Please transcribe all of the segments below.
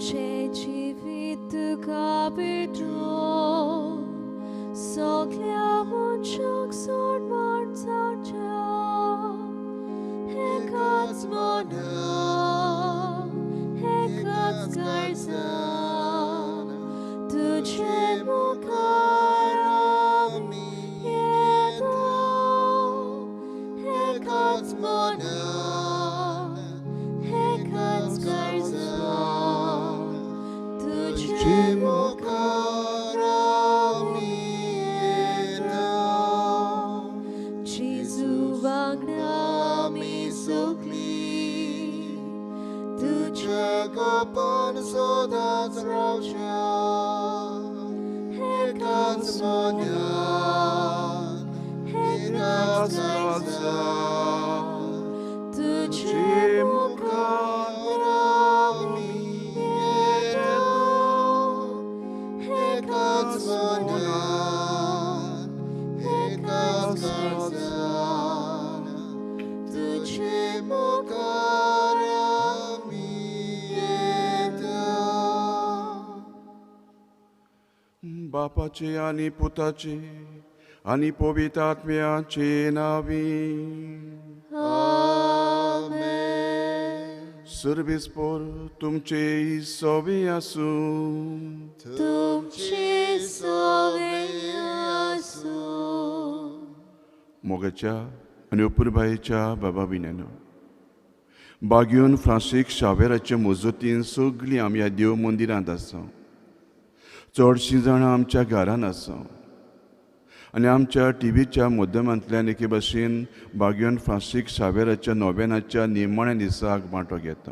म्हजें जिवीत तुका भेटोवन सगल्या मनशाक सन्मान जावच्या एकाच मनान एकाच काळजान तुजे मुखार आमी येता एकाच मनान एकाच काळजान तुजे मुखार आमी येता जेजू वांगडा आमी सगळीं तुज्या गोपान सदांच रावच्या एकाच मनान एकाच काळजान तुजे मुखार आमी येता एकाच मनान एकाच काळजान तुजे मुखार आमी येता. बापाचे आनी पुताचे आनी पवित्र आत्म्याचे नांवी. आमेन. सर्वेस पोर तुमचे सोवे आसूं. तुमचे सोवे आसूं. मोगाच्या आनी अपुरबायेच्या बाबा विन्यानो, बागयोन फ्रांसीक शावेराचे मजतीन सगळीं आमी ह्या देव मंदिरांत आसा. चडशीं जाणां आमच्या घरान आसा आनी आमच्या टिवीच्या माध्यमांतल्यान एके भाशेन बागयोन फ्रांसीक शावेराच्या नोवेनाच्या निमाण्या दिसाक वांटो घेता.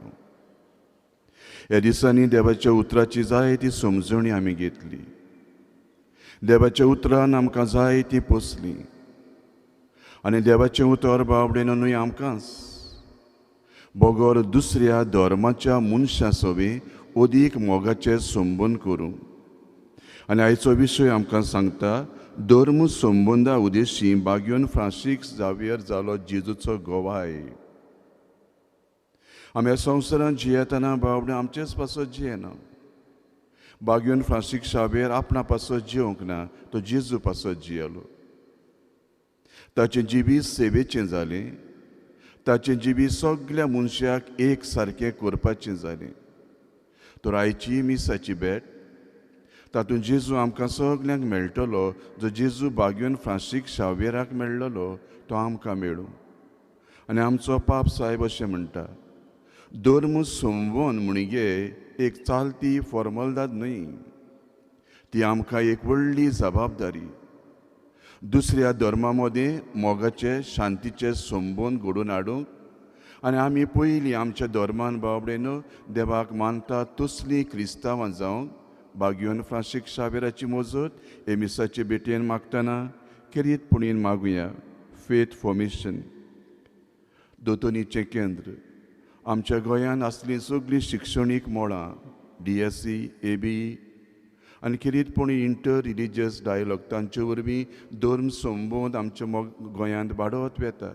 ह्या दिसांनी देवाच्या उतराची जाय ती समजणी आमी घेतली. देवाच्या उतरान आमकां जाय ती पोसली आनी देवाचें उतर बावडेन न्हय आमकांच बगर दुसऱ्या धर्माच्या मनशां सवें अदीक मोगाचें संबंद करूं. आनी आयचो विशय आमकां सांगता धर्म संबंदा उद्देशी बागयोन फ्रांसीक जावियर जालो जेजूचो गवाय. आमी ह्या संवसारांत जियेतना बावडे आमचेच पासत जियेना. बागयोन फ्रांसीक शावेर आपणा पासत जिवंक ना, तो जेजू पासत जियेलो. ताचें जिवीत सेवेचें जालें. ताचें जिवीत सगल्या मनशाक एक सारकें करपाचें जालें. तर आयची मिसाची भेट तातूंत जेजू आमकां सगल्यांक मेळटलो. जो जेजू बागयोन फ्रांसीक शावेराक मेळ्ळलो तो आमकां मेळूं. आनी आमचो पाप साहेब अशें म्हणटा, धर्म संबंद म्हणगे एक चालती फॉर्मलदाद न्हय, ती आमकां एक व्हडली जबाबदारी. दुसऱ्या धर्मा मदें मोगाचे शांतीचे संबंद घडोवन हाडूंक आनी आमी पयलीं आमच्या धर्मान बाबडेन देवाक मानता तसलीं क्रिस्तांवां जावंक बागयोन फ्रांसीक शावेराची मजत हे मिसाचे भेटेन मागतना खेरीत पुणीन मागुया. फेथ फॉर्मेशन दोतोनीचें केंद्र आमच्या गोंयांत आसलीं सगळीं शिक्षणीक मळां DSC, AB आनी खेरीतपणी इंटर रिलिजियस डायलॉग तांचे वरवीं धर्म संबंद आमच्या गोंयांत वाडत वता.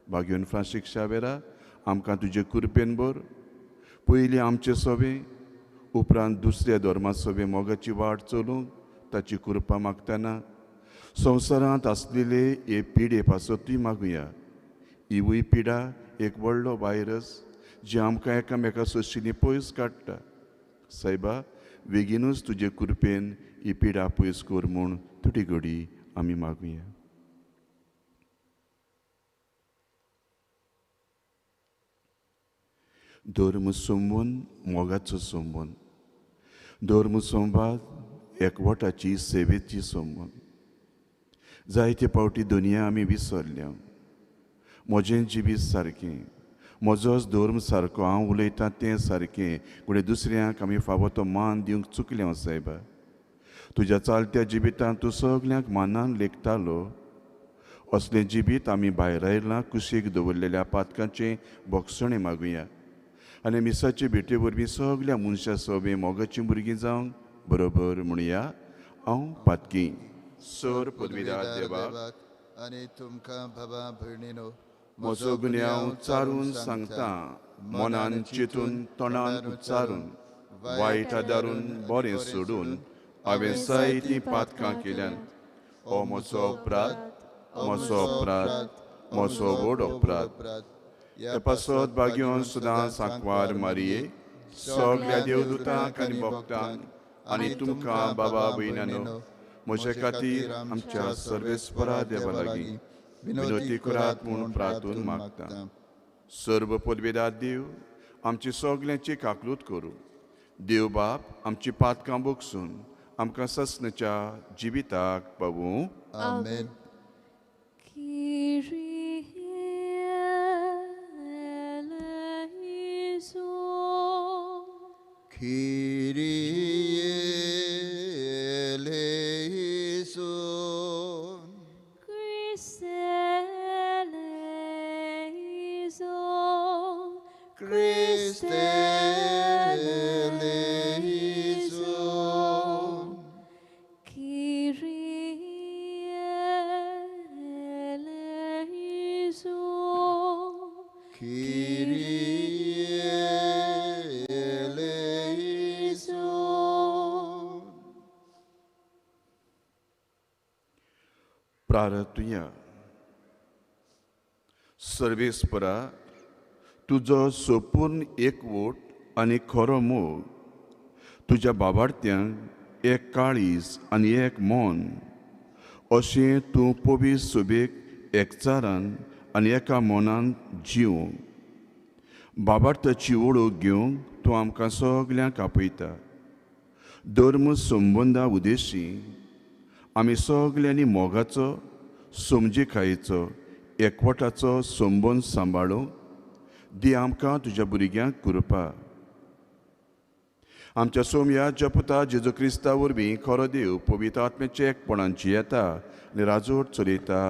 बागयोन फ्रांसीक शावेरा आमकां तुजे कृपेन भर. पयलीं आमचे सवें उपरांत दुसऱ्या धर्मा सवें मोगाची वाट चलूंक ताची कृपा मागतना संवसारांत आसलेले हे पिडे पासतूय मागुया. हिवूय पिडा एक व्हडलो व्हायरस जी आमकां एकामेका सोशींनी पयस काडटा. सायबा बेगीनूच तुजे कृपेन ही पिडा पयस कर म्हूण तुटी घडी आमी मागुया. धर्म संबंद मोगाचो संबंद, धर्म संवाद एकवटाची सेवेची संबंद. जायते फावटी दुनिया आमी विसरल्या. म्हजें जिवीत सारकें, म्हजोच धर्म सारको, हांव उलयतां तें सारकें, घडये दुसऱ्यांक आमी फावो तो मान दिवंक चुकलें. सायबा तुज्या चालत्या जिवितांत तूं सगल्यांक मानान लेखतालो. असलें जिवीत आमी भायर आयलां कुशीक दवरलेल्या पातकांचें भोगसणें मागुया आनी मिसाचे भेटे वरवीं सगल्या मनशां सवें मोगाचीं भुरगीं जावंक बरोबर म्हणया. हांव पातकी सर पदवीदार देवाक आनी तुमकां बाबा भयणीनो म्हजो गुन्यांव चारून सांगता, मनान चिंतून तोंडान उच्चारून वायट आदारून बरें सोडून हांवें जायतीं पातकां केल्यान. हो म्हजो अपराध, म्हजो अपराध, म्हजो व्हड अपराध. ते पासत भाग्योन सदां सांकवार मारये, सगळ्या देवदूतांक आनी भक्तांक आनी तुमकां बाबा भयणांनो म्हजे खातीर आमच्या सर्वेस्परा देवा लागीं विनोती करात म्हूण प्रार्थून मागता. सर्व पदवेदार देव आमची सगल्यांची काकलूत करूं. देव बाप आमची पातकां बगसून आमकां ससनाच्या जिविताक पावूं. आमेन. Kyrie eleison. Christe eleison. Christe eleison. Kyrie eleison. Kyrie eleison. प्रार्थुया. सर्वेस्परा, तुजो सोपूर्ण एकवट आनी खरो मोग तुज्या बाबार्थ्यांक एक काळीज आनी एक मन अशें तूं पवित्र सोबेक एकचारान आनी एका मनान जिवंक बाबार्थाची वळख घेवंक तूं आमकां सगल्यांक आपयता. धर्म संबंदा उदेशी आमी सगल्यांनी मोगाचो, समजिकायेचो, एकवटाचो संबंद सांबाळूंक दी आमकां तुज्या भुरग्यांक कृपा. आमच्या सोमया जपता जेजू क्रिस्ता वरवीं खरो देव पवित्र आत्म्याचे एकपणान जियेता आनी राजवट चलयता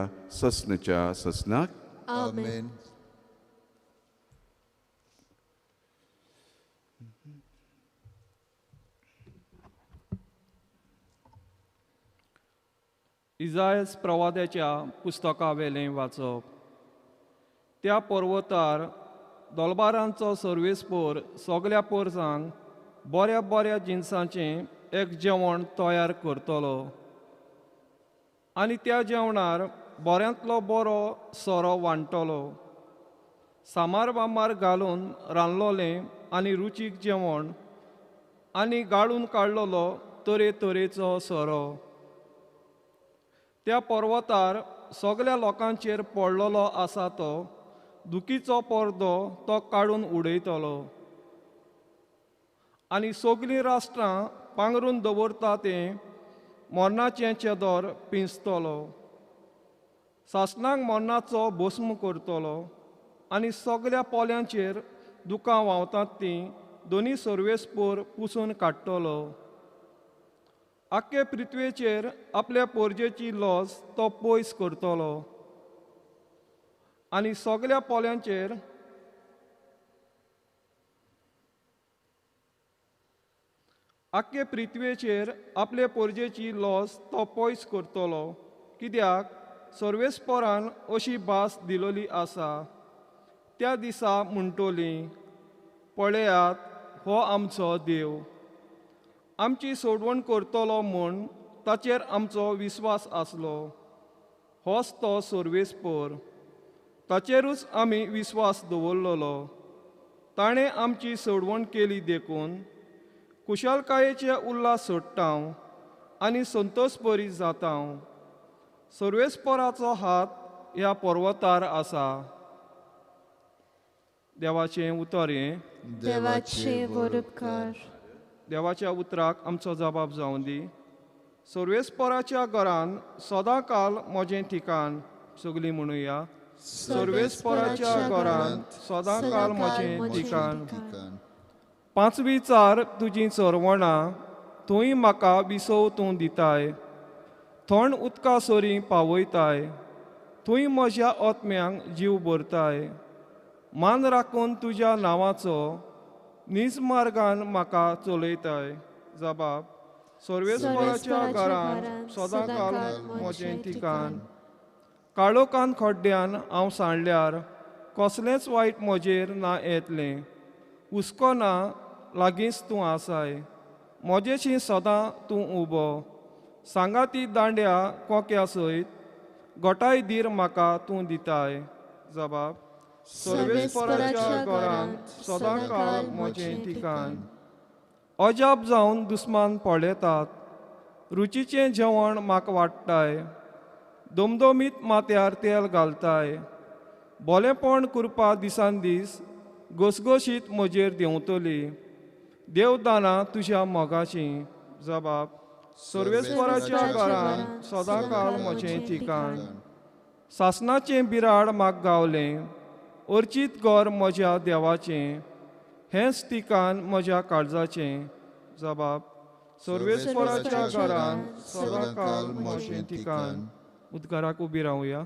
ससनाच्या ससनाक. आमेन. इजायस प्रवाद्याच्या पुस्तकावेलें वाचप. त्या पर्वतार दोलबारांचो सर्वेस्पोर सगल्या पोरसांक बऱ्या बऱ्या जिनसांचें एक जेवण तयार करतलो आनी त्या जेवणार बऱ्यांतलो बरो सोरो वांट्टलो. सामार बामार घालून रांदलोलें आनी रुचीक जेवण आनी गाळून काडलेलो तरेतरेचो सोरो. त्या पर्वतार सगल्या लोकांचेर पडलेलो आसा तो दुखीचो पडदो तो काडून उडयतलो आनी सगलीं राष्ट्रां पांगरून दवरता तें मरणाचें चेदोर पिंजतलो. सासणाक मरणाचो भस्म करतलो आनी सगल्या पोल्यांचेर दुकां व्हांवतात तीं दोनी सर्वेस्पोर पुसून काडटलो. आख्खे पृथ्वेचेर आपल्या पोरजेची लॉस तो पयस करतलो आनी सगल्या पोल्यांचेर आख्खे पृथ्वेचेर आपले पोरजेची लॉस तो पयस करतलो, कित्याक सर्वेस्पोरान अशी भास दिलोली आसा. त्या दिसा म्हणटली, पळयात हो आमचो देव, आमची सोडवण करतलो म्हूण ताचेर आमचो विस्वास आसलो. होच तो सर्वेस्पोर, ताचेरूच आमी विस्वास दवरलेलो. ताणें आमची सोडवण केली देखून कुशलकायेचे उल्हास सोडटा आनी संतोष बरी जाता. सर्वेस्पोराचो हात ह्या पर्वतार आसा. देवाचें उतर हें. देवाचे वरपकार. देवाच्या उतराक आमचो जबाब जावं दी. सर्वेस्पोराच्या घरान सदां काल म्हजें ठिकाण. सगलीं म्हणुया, सर्वेस्पोराच्या घरान सदां काल म्हजें ठिकाण. पांचवी चार तुजीं चरवणां थंय म्हाका विसव तूं दिताय. थंड उदका सरीं पावयताय, थंय म्हज्या आत्म्यांक जीव भरताय. मान राखून तुज्या नांवाचो नीज मार्गान म्हाका चलयताय. जबाब, सर्वेस्पोराच्या घरान सदां काल म्हजें ठिकाण. काळोखान खड्ड्यान हांव सांडल्यार कसलेंच वायट म्हजेर ना येतलें. हुस्को ना लागींच तूं आसाय, म्हजेशी सदां तूं उबो, सांगाती दांड्या कोक्या सयत गोटाय धीर म्हाका तूं दिताय. जबाब सर्वेस्पराच्या घरांत सदांकाळ म्हजें ठिकाण. अजाप जावन दुस्मान पळयतात, रुचीचें जेवण म्हाका वाडटाय, दमदमीत माथ्यार तेल घालताय, बोलेपण करपा दिसान दीस घसघशीत म्हजेर देंवतली, देवदानां तुज्या मोगाचीं. जबाब सर्वेस्पराच्या घरांत सदांकाळ म्हजें ठिकाण. सासणाचें बिराड म्हाका गावलें, अर्चीत घर म्हज्या देवाचें, हेंच ठिकाण म्हज्या काळजाचें. जबाब सर्वेस्पराच्या घरांत सदांकाळ म्हजें ठिकाण. उद्गाराक उबी रावया.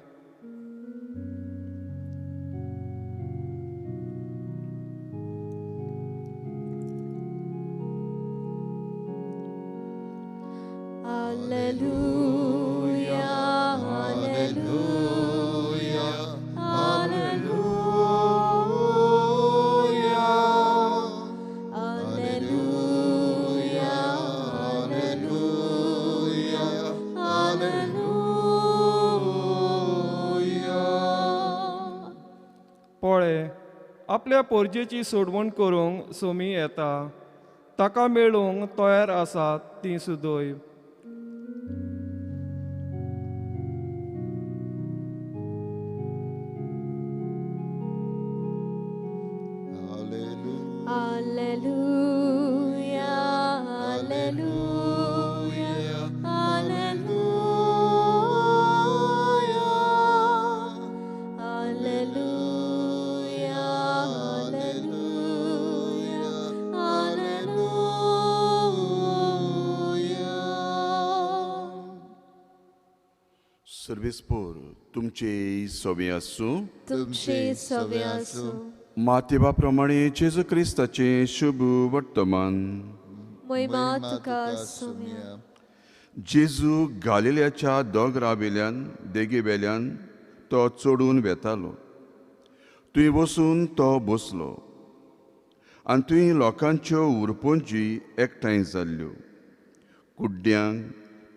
Alleluia, Alleluia, Alleluia, Alleluia, Alleluia, Alleluia. पळे आपल्या पोरजेची सोडवण करूंक सोमी येता, ताका मेळूंक तयार आसात ती सुदय. Alleluia, Alleluia, Alleluia, Alleluia, Alleluia, Alleluia. सर्वेस्पोर तुमचे सोबे आसूं. तुमचे सवे आसूं. मातेबा प्रमाणे जेजू क्रिस्ताचें शुभ वर्तमान. महिमा तुका सोम्या. जेजू गालिल्याच्या दोंगरावेल्यान देगेवेल्यान तो चडून वेतालो. थंय वचून तो बसलो आनी थंय लोकांच्यो उरपोंजी एकठांय जाल्ल्यो. कुड्ड्यांक,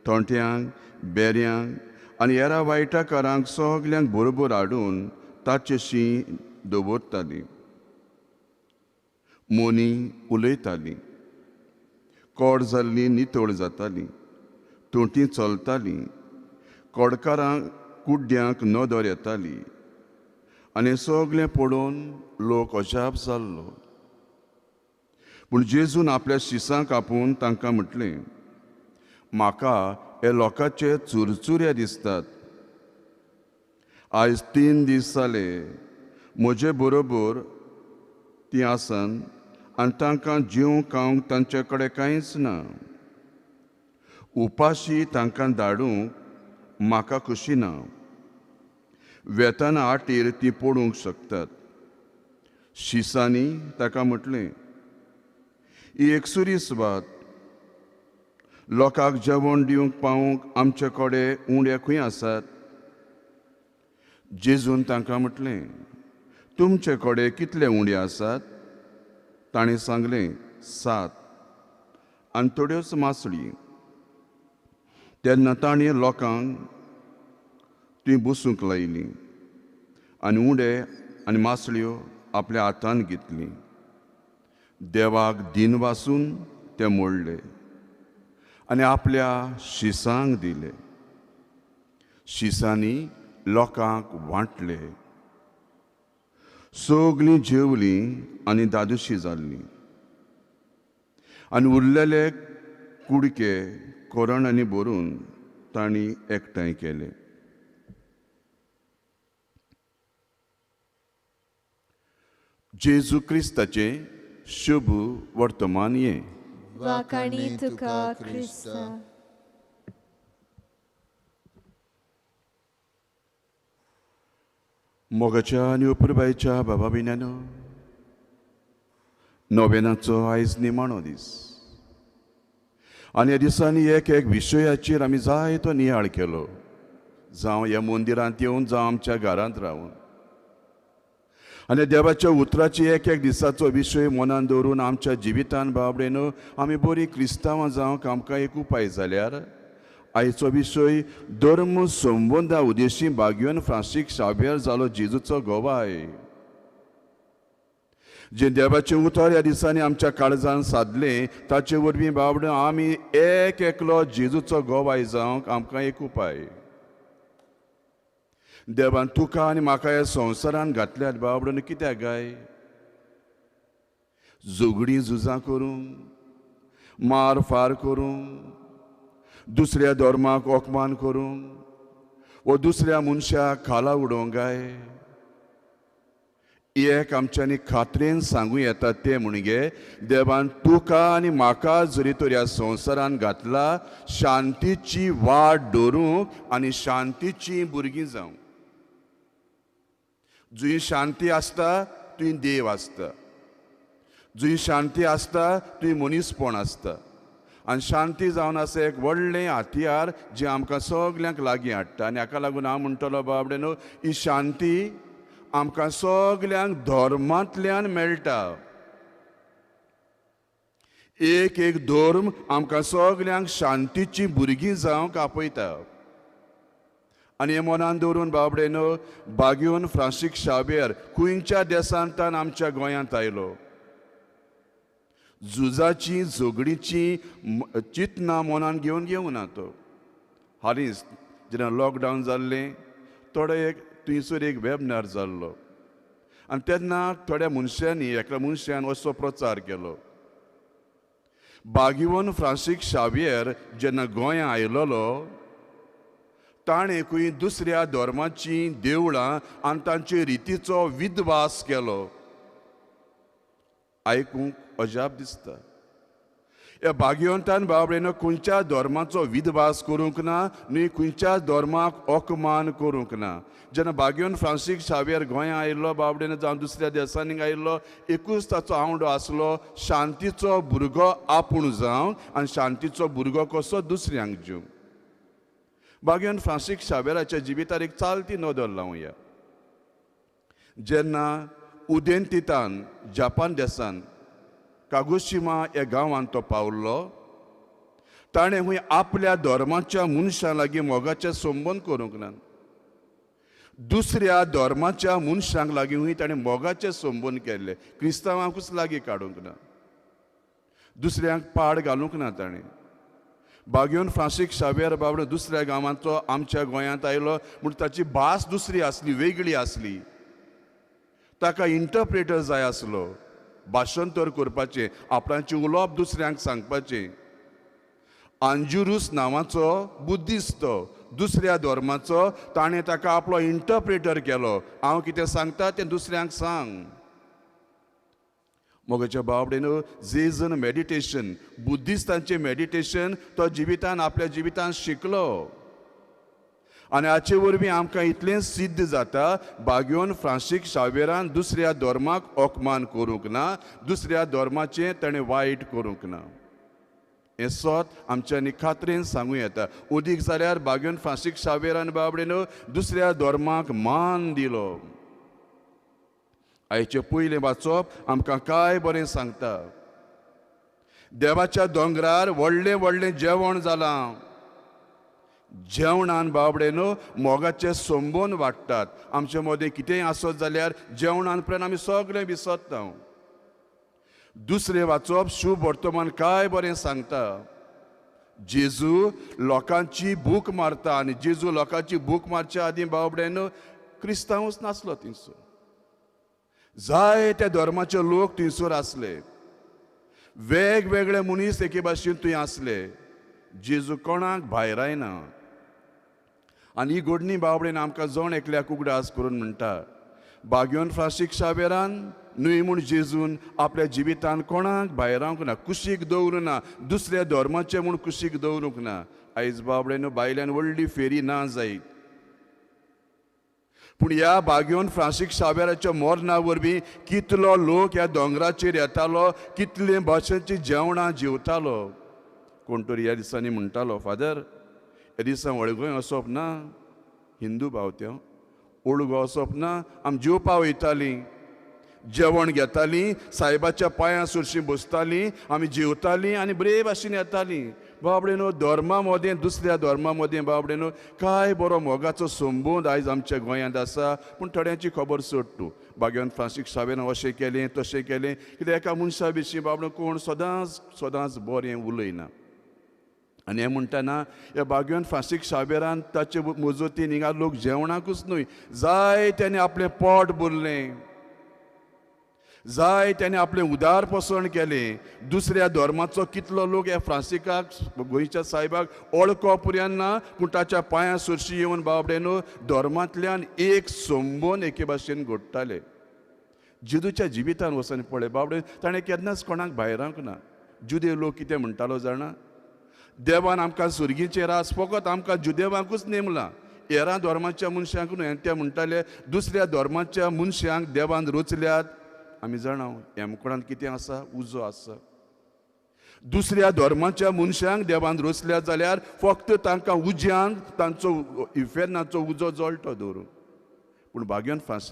थोंट्यांक, बेऱ्यांक आनी हेरा वायटाकारांक सगल्यांक बरोबर हाडून ताचेशी दवरताली. मोनी उलयताली, कोड जाल्ली नितळ जाताली, तोंटी चलताली, कोडकारांक कुड्ड्यांक नदर येताली आनी सगळें पळोवन लोक अजाप जाल्लो. पूण जेजून आपल्या शिसांक आपोवन तांकां म्हटलें, म्हाका हे लोकांचे चुरचुरे दिसतात. आयज 3 दीस जाले म्हजे बरोबर ती आसन आनी तांकां जेवंक खावंक तांचे कडेन कांयच ना. उपाशी तांकां धाडूंक म्हाका खोशी ना. वेताना आटेर ती पडूंक शकतात. शिसांनी ताका म्हटलें, ही एकसुरी सुवात, लोकांक जेवण दिवंक पावूंक आमचे कडेन उंडे खंय आसात? जेजून तांकां म्हटलें, तुमचे कडेन कितले उंडे आसात? ताणें सांगलें, 7 आनी थोड्योच मासळी. तेन्ना ताणें लोकांक ती बसूंक लायली आनी उंडे आनी मासळ्यो आपल्या हातान घेतली. देवाक दिन वासून ते मोडले आनी आपल्या शिसांक दिले. शिसांनी लोकांक वांटले. सगळीं जेवलीं आनी दादोशी जाल्लीं आनी उरलेले कुडके कोरणांनी भरून तांणी एकठांय केले. जेजू क्रिस्ताचें शुभ वर्तमान हें. वाखाणी तुका क्रिस्ता. मोगाच्या आनी अपुरबायेच्या बाबा भयणांनो, नोवेनाचो आयज निमाणो दीस आनी ह्या दिसांनी एक एक विशयाचेर आमी जायतो नियाळ केलो, जावं ह्या मंदिरांत येवन, जावं आमच्या घरांत रावन. आनी देवाच्या उतराची एक एक दिसाचो विशय मनान दवरून आमच्या जिवितान बाबडे न्हू आमी बरी क्रिस्तांवां जावंक आमकां एक उपाय जाल्यार आयचो विशय धर्म संबंदा उद्देशी बागयोन फ्रांसीक शावियर जालो जेजूचो गोवाय. जे देवाचें उतर ह्या दिसांनी आमच्या काळजान सादलें ताचे वरवीं बाबडे आमी एक एकलो जेजूचो गोवाय जावंक आमकां एक उपाय. देवान तुका आनी म्हाका ह्या संवसारान घातल्यात बाबडो कित्याक गाय? झगडीं झुजां करूंक, मार फार करूंक, दुसऱ्या धर्माक अपमान करूंक वो दुसऱ्या मनशाक खाला उडोवंक गाय? एक आमच्यांनी खात्रेन सांगूं येता तें म्हणगे देवान तुका आनी म्हाका जरी तर ह्या संवसारान घातला शांतीची वाट दवरूंक आनी शांतीची भुरगीं जावंक. जंय शांती आसता थंय देव आसता, जंय शांती आसता थंय मनीसपण आसता. आनी शांती जावन आसा एक व्हडलें हत्यार जें आमकां सगल्यांक लागीं हाडटा. आनी हाका लागून हांव म्हणटलो बाबडे न्हू ही शांती आमकां सगल्यांक धर्मांतल्यान मेळटा. एक एक धर्म आमकां सगल्यांक शांतीची भुरगीं जावंक आपयता. आनी हें मनान दवरून बाबडे न्हू बागयोन फ्रांसीक शावियर खंयच्या देशांतल्यान आमच्या गोंयांत आयलो. झुजाची झगडीची चिंतना मनान घेवन घेवना तो. हालींच जेन्ना लॉकडावन जाल्लें थोडे एक थंयसर एक वेबिनार जाल्लो आनी तेन्ना थोड्या मनशांनी एकल्या मनशान असो प्रचार केलो. बागीवन फ्रांसीक शावियर जेन्ना गोंयां आयलोलो ताणें खंय दुसऱ्या धर्माचीं देवळां आनी तांचे रितीचो विद्वास केलो. आयकूंक अजाप दिसता. ह्या बागयवंतान बाबडेन खंयच्या धर्माचो विद्वास करूंक ना न्हय खंयच्या धर्माक अपमान करूंक ना. जेन्ना बागयोन फ्रांसीक शावियर गोंयां आयिल्लो बाबडेन जावं दुसऱ्या देशांनी आयिल्लो एकूच ताचो आवंडो आसलो शांतीचो भुरगो आपूण जावन आनी शांतीचो भुरगो कसो दुसऱ्यांक दिवंक. बागयोन फ्रांसीक शावियराच्या जिवितार एक चालती नदर लावया. जेन्ना उदेंतितान जापान देशान कागोशिमा ह्या गांवांत तो पावल्लो ताणें खंय आपल्या धर्माच्या मनशां लागीं मोगाचे संबंद करूंक ना. दुसऱ्या धर्माच्या मनशांक लागीं खंय ताणें मोगाचे संबंद केल्ले, क्रिस्तांवांकूच लागीं काडूंक ना, दुसऱ्यांक पाड घालूंक ना ताणें. बागयोन फ्रांसीक शावियर बाबडो दुसऱ्या गांवांतलो आमच्या गोंयांत आयलो म्हूण ताची भास दुसरी आसली, वेगळी आसली. ताका इंटरप्रेटर जाय आसलो भाशांतर करपाचें, आपणाचें उलोवप दुसऱ्यांक सांगपाचें. आंजुरूस नांवाचो बुद्धिस्त दुसऱ्या धर्माचो ताणें ताका आपलो इंटरप्रेटर केलो. हांव कितें सांगता तें दुसऱ्यांक सांग. मोगाच्या बाबडेन जेजन मेडिटेशन बुद्धिस्तांचें मेडिटेशन तो जिवितान आपल्या जिवितान शिकलो. आनी हाचे वरवीं आमकां इतलें सिद्ध जाता बागयोन फ्रांसीक शावियरान दुसऱ्या धर्माक अपमान करूंक ना, दुसऱ्या धर्माचें ताणें वायट करूंक ना. हें सत आमच्यांनी खात्रेन सांगूं येता. उदीक जाल्यार बागयोन फ्रांसीक शावियरान बाबडेन दुसऱ्या धर्माक मान दिलो. आयचें पयलें वाचप आमकां काय बरें सांगता. देवाच्या दोंगरार व्हडलें व्हडलें जेवण जालां. जेवणान बाबडे न्हू मोगाचे संबंद वाडटात. आमचे मदें कितेंय आसत जाल्यार जेवणान पर्यंत आमी सगळें विसरता. दुसरें वाचप शुभ वर्तमान काय बरें सांगता. जेजू लोकांची भूक मारता आनी जेजू लोकांची भूक मारच्या आदीं बाबडे न्हू क्रिस्तांवूच नासलो थंयसर. जायत्या धर्माचे लोक थंयसर आसले, वेगवेगळे मनीस एके भाशेन थंय आसले. जेजू कोणाक भायरायना. आनी ही घडणी बाबडेन आमकां जण एकल्याक उगडास करून म्हणटा बागयोन फ्रांसीक शावियरान न्हय म्हूण जेजून आपल्या जिवितान कोणाक भायरावंक ना, कुशीक दवरूंक ना, दुसऱ्या धर्माचें म्हूण कुशीक दवरूंक ना. आयज बाबडेन बायल्यान व्हडली फेरी ना जायत, पूण ह्या बागयोन फ्रांसीक शावियराच्या मरणा वरवीं कितलो लोक ह्या दोंगराचेर येतालो, कितले भाशेचीं जेवणां जेवतालो. कोण तरी ह्या दिसांनी म्हणटालो, फादर ह्या दिसा वळगोय वचप ना, हिंदू भाव त्यो ओळगो वचप ना, आमी जेवपा वयतालीं. जेवण घेतालीं, सायबाच्या पांयां सुरशी बसतालीं, आमी जेवतालीं आनी बरे भाशेन येतालीं. बाबडे न्हू धर्मा मदें दुसऱ्या धर्मा मदें बाबडे न्हू काय बरो मोगाचो संबंद आयज आमच्या गोंयांत आसा. पूण थोड्यांची खबर सोड तूं, बागेवन फ्रांसीक शावेन अशें केलें तशें केलें कित्याक एका मनशा विशीं बाबडो कोण सदांच सदांच बरें उलयना. आनी हें म्हणटना ह्या बागेवन फ्रांसीक शावेरान ताचे मजतीन हिंगा लोक जेवणाकूच न्हय जाय तेणी आपलें पोट भरलें, जाय तेणी आपलें उदार पोसण केलें. दुसऱ्या धर्माचो कितलो लोक ह्या फ्रांसिकाक गोंयच्या सायबाक ओळखो पुर्यान ना, पूण ताच्या पांयां सुरशी येवन बाबडे न्हू धर्मांतल्यान एक संबंद एके भाशेन घडटाले. जेजूच्या जिवितान वचून पळय बाबडे ताणें केन्नाच कोणाक भायरांक ना. जुदेव लोक कितें म्हणटालो जाणा, देवान आमकां सुर्गीचें रास फकत आमकां जुदेवांकूच नेमलां, हेरां धर्माच्या मनशांक न्हय. आनी ते म्हणटाले दुसऱ्या धर्माच्या मनशांक देवान रचल्यात. आमी जाणा हेमकोणांत कितें आसा, उजो आसा. दुसऱ्या धर्माच्या मनशांक देवान रचल्यात जाल्यार फक्त तांकां उज्यान तांचो इफेर्नाचो उजो जळटो दवरून. पूण भाग्यान फास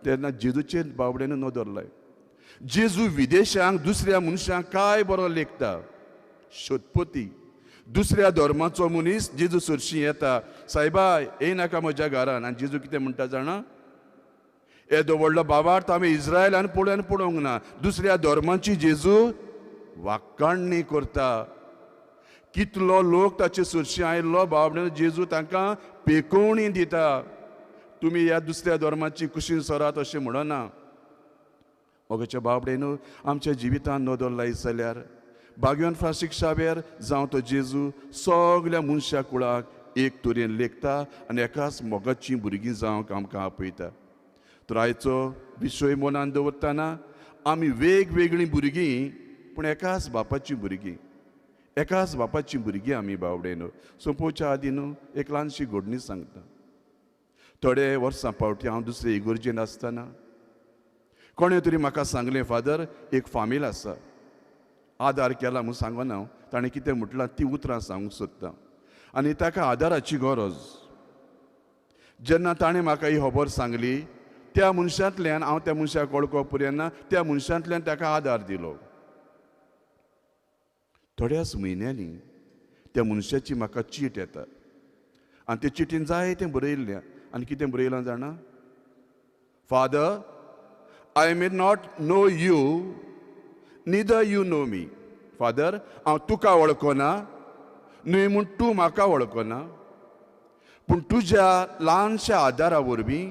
तेन्ना जेजूचेर बावड्यान नदर लाय. जेजू विदेशांक दुसऱ्या मनशांक काय बरो लेखता. शतपती दुसऱ्या धर्माचो मनीस जेजू सरशी येता, सायबा येयनाका म्हज्या घरान. आनी जेजू कितें म्हणटा जाणा, येदो व्हडलो बाबार्थ आमी इस्रायलान पळोवन पळोवंक ना. दुसऱ्या धर्माची जेजू वाक्काणणी करता. कितलो लोक ताचे सरशी आयिल्लो बाबड्यान जेजू तांकां पेकोवणी दिता, तुमी ह्या दुसऱ्या धर्माची कुशीन सरात अशें म्हणना. मोगाच्या बाबडे न्हू आमच्या जिवितान नदर लायत जाल्यार बागेवन फ्रांसीक शावेर जावं तो जेजू सगल्या मनशा कुळाक एक तरेन लेखता आनी एकाच मोगाचीं भुरगीं जावंक आमकां आपयता. तर आयचो विशय मनान दवरतना आमी वेगवेगळीं भुरगीं पूण एकाच बापाचीं भुरगीं, एकाच बापाचीं भुरगीं आमी बावडे न्हू. सोंपोवच्या आदी न्हू एक ल्हानशी घडणी सांगता. थोडे वर्सां पावटी हांव दुसरे इगर्जेन आसतना कोणें तरी म्हाका सांगलें, फादर एक फामील आसा, आदार केला म्हूण सांगना हांव, ताणें कितें म्हटलां ती उतरां सांगूंक सोदता आनी ताका आदाराची गरज. जेन्ना ताणें म्हाका ही खबर सांगली त्या मनशांतल्यान हांव त्या मनशाक वळखो पुर्यान त्या मनशांतल्यान ताका आदार दिलो. थोड्याच म्हयन्यांनी त्या मनशाची म्हाका चीट येता आनी ते चिटीन जायतें बरयल्लें. आनी कितें बरयलां जाणा, Father I may not know you neither you know me. Father हांव तुका वळखना न्हय म्हूण तूं म्हाका वळखना, पूण तुज्या ल्हानशा आदारा वरवीं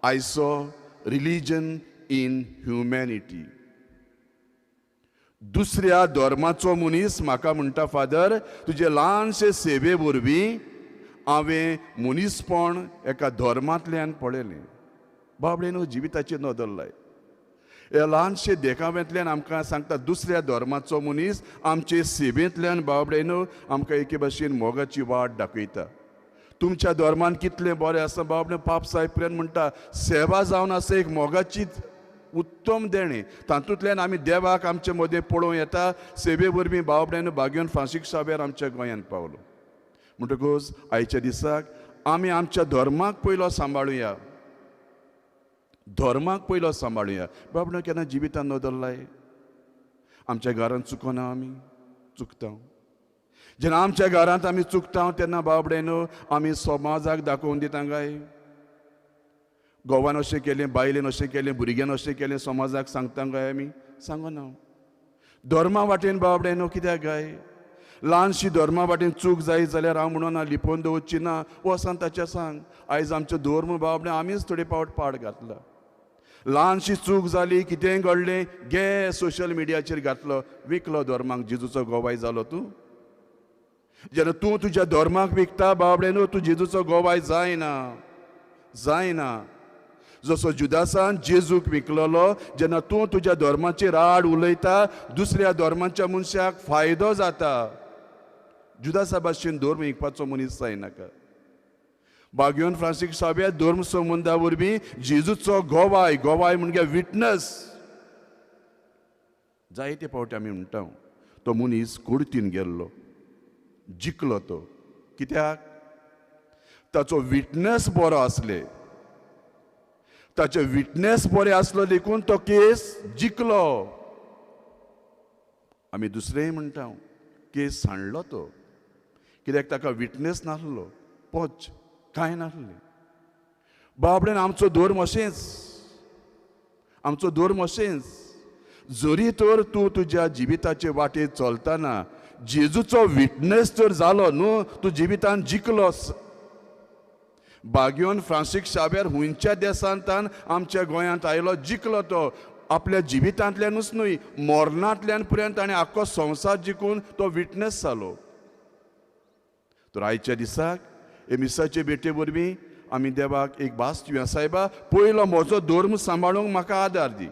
I saw religion in humanity. दुसऱ्या धर्माचो मनीस म्हाका म्हणटा, फादर तुजे ल्हानशे सेवे वरवीं हांवें मनीसपण एका धर्मांतल्यान पळयलें. बाबडे न्हू जिविताचेर नदर लाय. ह्या ल्हानशे देखाव्यांतल्यान आमकां सांगता दुसऱ्या धर्माचो मनीस आमचे सेवेंतल्यान बाबडे न्हू आमकां एके भाशेन मोगाची वाट दाखयता. तुमच्या धर्मान कितलें बरें आसा बाबडे, पाप सायब प्रेन म्हणटा सेवा जावन आसा एक मोगाची उत्तम देणें, तातूंतल्यान आमी देवाक आमचे मदें पळोवं येता. सेवे वरवीं बाबड्यान बागेवन फ्रांसीक शावेर आमच्या गोंयांत पावलो. म्हणटकूच आयच्या दिसाक आमी आमच्या धर्माक पयलो सांबाळुया, धर्माक पयलो सांबाळुया. बाबड्या केन्ना जिवितान नदर लाय, आमच्या घरांत चुकना, आमी चुकता. जेन्ना आमच्या घरांत आमी चुकता तेन्ना बाबडे न्हू आमी समाजाक दाखोवन दिता काय घोवान अशें केलें, बायलेन अशें केलें, भुरग्यान अशें केलें, समाजाक सांगता काय आमी? सांगना. धर्मा वाटेन बाबडे न्हू कित्याक काय ल्हानशी धर्मा वाटेन चूक जायत जाल्यार हांव म्हणून लिपोवन दवरची ना, वचून ताच्या सांग. आयज आमचो धर्म बाबडे आमीच थोडे पावट पाड घातला. ल्हानशी चूक जाली, कितेंय घडलें, गे सोशल मिडियाचेर घातलो, विकलो धर्माक. जेजूचो गोवाय जालो तूं. जेन्ना तूं तुज्या धर्माक विकता बाबडे न्हू तूं जेजूचो गोवाय जायना, जायना. जसो जुदासान जेजूक विकलेलो, जेन्ना तूं तुज्या धर्माचेर आड उलयता दुसऱ्या धर्माच्या मनशाक फायदो जाता. जुदासा भाशेन धर्म विकपाचो मनीस जायनाका. बागेवन फ्रांसीक साव्या धर्म संबंदा वरवीं जेजूचो गोवाय, गोवाय म्हणजे विटनस. जायते फावटी आमी म्हणटा तो मनीस कोर्तीन गेल्लो, जिखलो तो. कित्याक? ताचो विटनस बरो आसले. ताचे विटनेस बरें आसलो देखून तो केस जिखलो. आमी दुसरेंय म्हणटा केस सांडलो तो, कित्याक ताका विटनेस नासलो, पोच कांय नासलें. बाबडेन आमचो धर्म अशेंच, आमचो धर्म अशेंच. जरी तर तूं तुज्या जिविताचे वाटेर चलतना जेजूचो विटनेस तर जालो न्हू, तूं जिवितान जिखलोस. बाग्योन फ्रांसीक शाव्यार हुंयच्या देशांतान आमच्या गोंयांत आयलो, जिखलो तो आपल्या जिवितांतल्यानूच न्हय, मरणांतल्यान पर्यंत ताणें आख्खो संवसार जिखून तो विटनेस जालो. तर आयच्या दिसाक हे मिसाचे भेटे वरवीं आमी देवाक एक भास दिवया, सायबा पयलो म्हजो धर्म सांबाळूंक म्हाका आदार दी.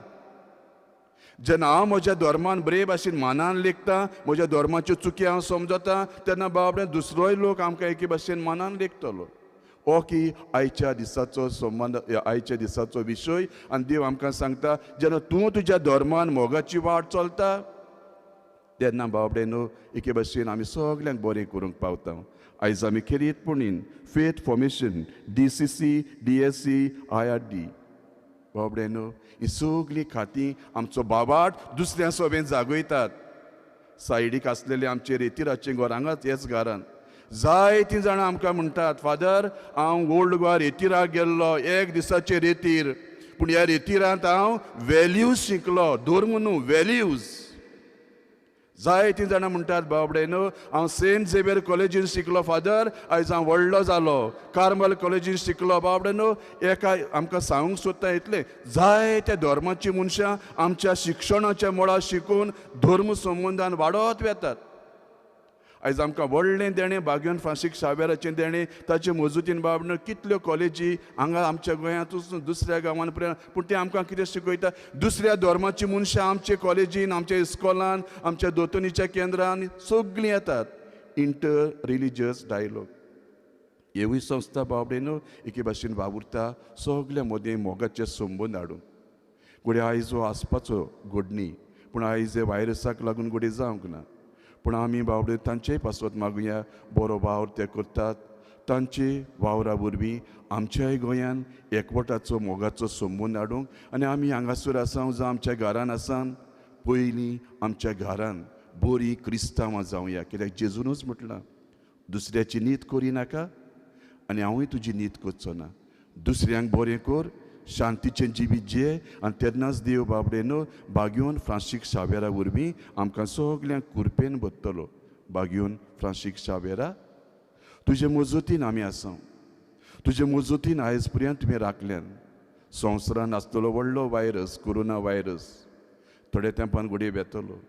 जेन्ना हांव म्हज्या धर्मान बरे भाशेन मानान लेखता, म्हज्या धर्माच्यो चुकी हांव समजता, तेन्ना बाबडे दुसरोय लोक आमकां एके भाशेन मानान लेखतलो. हो की आयच्या दिसाचो संबंद, आयच्या दिसाचो विशय. आनी देव आमकां सांगता जेन्ना तूं तुज्या धर्मान मोगाची वाट चलता तेन्ना बाबडे न्हू एके भाशेन आमी सगल्यांक बरें करूंक पावता. आयज आमी खेरीतपणीन faith formation DCC DSC IRD बाबडे न्हू ही सगळीं खातीं आमचो बाबाट दुसऱ्या सोबेन जागयतात. सायडीक आसलेले आमचे रेतिराचें घर हांगाच हेच घरान जायतीं जाणां आमकां म्हणटात, फादर हांव ओल्ड गोवा रेतिराक गेल्लो, एक दिसाचे रेतीर, पूण ह्या रेतिरांत हांव वेल्यूज शिकलो, धर्म न्हू वेल्यूज. जायतीं जाणां म्हणटात बाबडे न्हू हांव सेंट झेवियर कॉलेजीन शिकलो फादर, आयज हांव व्हडलो जालो, कार्मल कॉलेजीन शिकलो. बाबडे न्हू एका आमकां सांगूंक सोदता इतलें, जायत्या धर्माचीं मनशां आमच्या शिक्षणाच्या मळार शिकून धर्म संबंदान वाडत वेतात. आयज आमकां व्हडलें देणें बाग्योन फ्रांसीक शाव्याराचें देणें, ताचे मजुतीन बाबडे कितल्यो कॉलेजी हांगा आमच्या गोंयांतूच दुसऱ्या गांवान पर्यंत, पूण तें आमकां कितें शिकयता, दुसऱ्या धर्माचीं मनशां आमचे कॉलेजीन, आमच्या इस्कॉलान, आमच्या दोतोनीच्या केंद्रान सगळीं येतात. इंटर रिलिजियस डायलॉग हेवूय संस्था बाबडे न्हू एके भाशेन वावुरता सगल्या मदीं मोगाचे संबंद हाडून. घडये आयज हो आसपाचो घडणी, पूण आयज हे व्हायरसाक लागून घडये जावंक ना, पूण आमी बावडे तांचेय पासत मागुया, बरो वावर ते करतात, तांचे वावरा वरवीं आमच्याय गोंयान एकवटाचो मोगाचो संबंद हाडूंक. आनी आमी हांगासर आसा जावं आमच्या घरान आसा, पयलीं आमच्या घरान बरीं क्रिस्तांवां जावया, कित्याक जेजूनच म्हटलां दुसऱ्याची नीत करिनाका आनी हांवूय तुजी नीत करचो ना, दुसऱ्यांक बरें कर, शांतीचें जिवीत जिये. आनी तेन्नाच देव बाबडे न्हू बाग्योन फ्रांसीक शाव्यारा वरवीं आमकां सगल्यांक कुरपेन भरतलो. बाग्योन फ्रांसीक शाव्यारा तुजे मजतीन आमी आसा, तुजे मजतीन आयज पर्यंत तुवें राखल्यान. संवसारान आसतलो व्हडलो व्हायरस कोरोना व्हायरस, थोड्या तेंपान घडये वेतलो,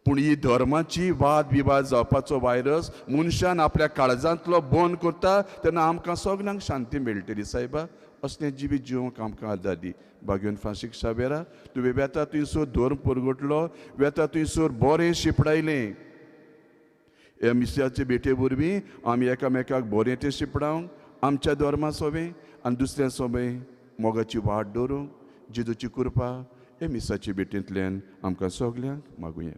पूण ही धर्माची वाद विवाद जावपाचो व्हायरस मनशान आपल्या काळजांतलो बंद करता तेन्ना आमकां सगल्यांक शांती मेळटली. सायबा असलें जिवीत जिवंक आमकां आदार दी. बाग्योन फ्रांसीक शाव्यारा तुवें वेता थंयसर धर्म परगटलो, वेता थंयसर बरें शिपडायलें. ह्या मिसाचे भेटे वरवीं आमी एकामेकाक बरें तें शिपडावंक, आमच्या धर्मा सोबें आनी दुसऱ्या सोबें मोगाची वाट दवरूंक जेजूची कृपा ह्या मिसाचे भेटेंतल्यान आमकां सगल्यांक मागुया.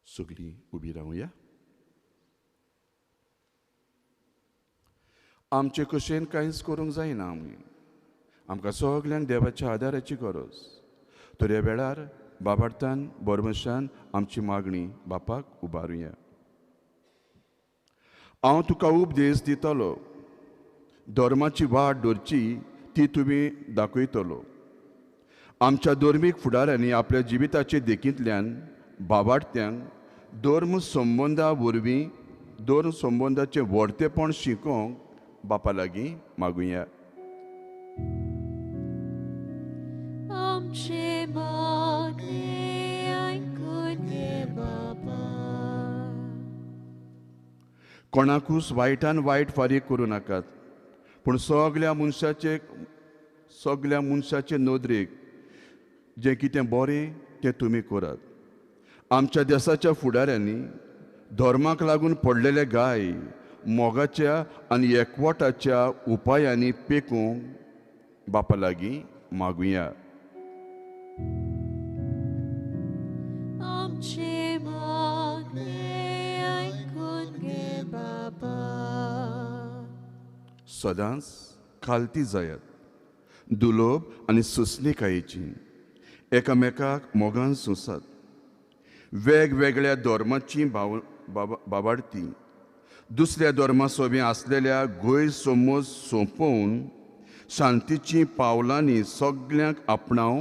सगळीं उबी रावया. आमचे कशेन कांयच करूंक जायना, आमी आमकां सगल्यांक देवाच्या आदाराची गरज. तर ह्या वेळार बाबार्थान बरमशान आमची मागणी बापाक उबारुया. हांव तुका उपदेश दितलो, धर्माची वाट धरची ती तुमी दाखयतलो. आमच्या धर्मीक फुडाऱ्यांनी आपल्या जिविताचे देखींतल्यान बाबार्थ्यांक धर्म संबंदा वरवीं धर्म संबंदाचें व्हडतेपण शिकोवंक बापा लागीं मागुया. आमचें मागणें आयकून घे बाबा. कोणाकूच वायटान वायट फारीक करूं नाकात, पूण सगल्या मनशाचे नदरेक जें कितें बरें तें तुमी करात. आमच्या देसाच्या फुडाऱ्यांनी धर्माक लागून पडलेले गाय मोगाच्या आनी एकवटाच्या उपायांनी पेकूंक बापा लागीं मागुया. आमचें मागणें आयकून घे बाबा. सदांच खालती जायात, दुलोब आनी सोंसणीकायेची, एकामेकाक मोगान सोंसात. वेगवेगळ्या धर्माची बाबाडती दुसऱ्या धर्मा सोबी आसलेल्या गैरसमज सोंपोवन शांतीची पावलांनी सगल्यांक आपणाव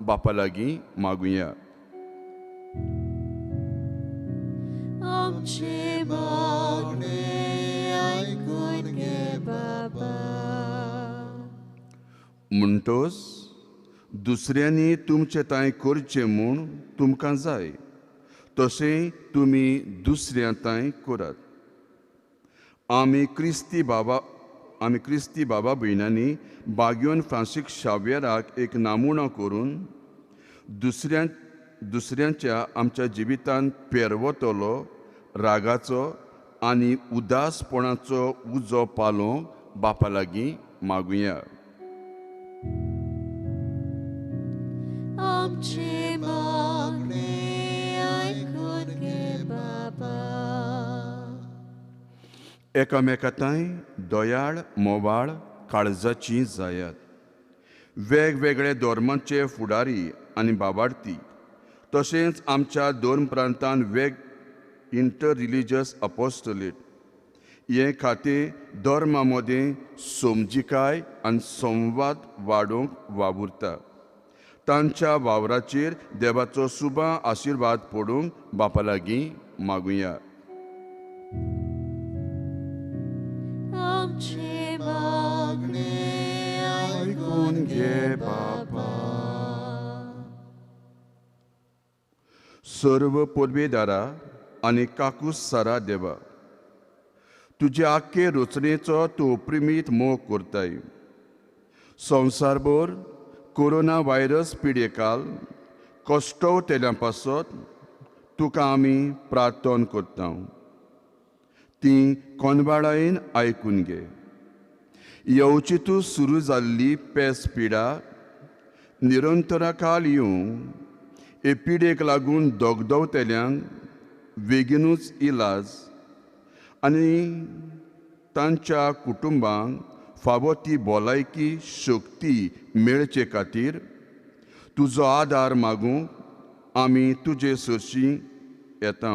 बापा लागीं मागुया. आमचें मागणें आयकून घे बाबा. म्हणटोच दुसऱ्यांनी तुमचे तांय करचें म्हूण तुमकां जाय तशें तुमी दुसऱ्या तांय करात. आमी क्रिस्ती बाबा भयणांनी बाग्योन फ्रांसीक शाव्यराक एक नामुणो करून दुसऱ्यांच्या आमच्या जिवितांत पेरवतलो रागाचो आनी उदासपणाचो उजो पालोवंक बापा लागीं मागुया. आमचें मागणें आयकून घे बाबा. एकामेकांय दयाळ मोवाळ काळजाची जायात. वेगवेगळे धर्माचे फुडारी आनी बाबार्थी तशेंच आमच्या दोन प्रांतान वेग इंटर रिलिजियस अपोस्टलेट हे खातीर धर्मा मदें समजिकाय आनी संवाद वाडोवंक वावुरता. तांच्या वावराचेर देवाचो सुबा आशिर्वाद पडूंक बापा लागीं मागुया. आमचें मागणें आयकून घे बाबा. सर्व पोरबेदारा आनी काकूस सारा देवा, तुजे आख्खे रचणेचो तूं अप्रिमीत मोग करताय. संवसारभर कोरोना व्हायरस पिडेकाल कश्टवतेल्या पासत तुका आमी प्रार्थना करता. ती कोनवाळायेन आयकून घे. येवची तूं सुरू जाल्ली पेस पिडा निरंतराखाल येवंक हे पिडेक लागून दगदवतेल्यांक बेगीनूच इलाज आनी तांच्या कुटुंबांक फावो ती भलायकी शक्ती मेळचे खातीर तुजो आदार मागूंक आमी तुजे सरशीं येता.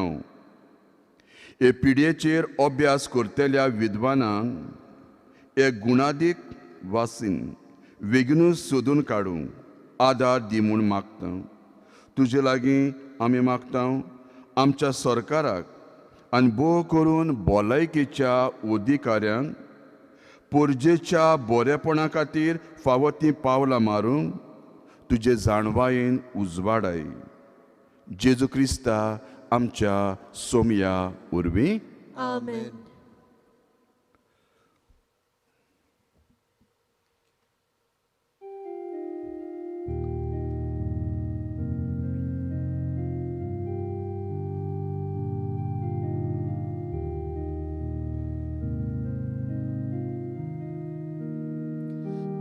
हे पिडयेचेर अभ्यास करतल्या विद्वानांक एक गुणादीक वासीन बेगीनूच सोदून काडूंक आदार दी म्हूण मागता. तुजे लागीं आमी मागता आमच्या सरकाराक आनी भोव करून भलायकेच्या अधिकाऱ्यांक पोरजेच्या बरेपणा खातीर फावो तीं पावलां मारूंक तुजे जाणवायेन उजवाडाय. जेजू क्रिस्ता आमच्या सोमया वरवीं. आमेन.